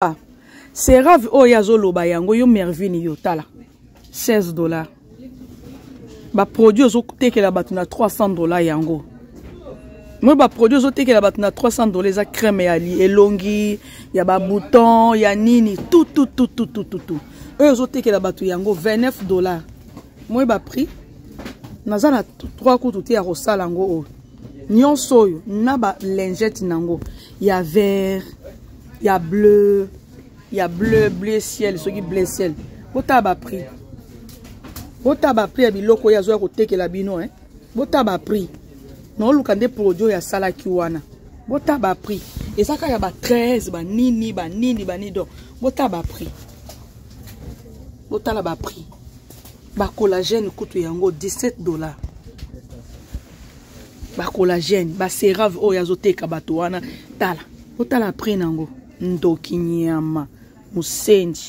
Ah, Cerave oyo azoloba yango yo Mervine yo tala 16 $ baproduit ozotekela bato na 300 $ yango moi baproduit ozotekela bato na 300 $ eza crème ya elongi ya babouton ya nini tout tout tout tout tout tout tout oyo ozotekela bato yango 29 $ moi baprix naza na 3 kutu te ya kosala yango oyo nyonso oyo na balingete nango ya vert, ya bleu, ya bleu, bleu ciel, soki bleu ciel. Botala baprix, botala baprix ya biloko oyo azoya kotekela bino, eh? Botala baprix, naoluka nde produit oyo asalaki wana. Botala baprix, eza kaka ya ba 13, banini banini banini. Donc botala baprix, botala baprix. Bacollagène kutu yango 17 $, bacollagène, baCeraVe oyo azoteka bato wana. Tala, otala prix nango. Ndoki, nyama, mosenzi.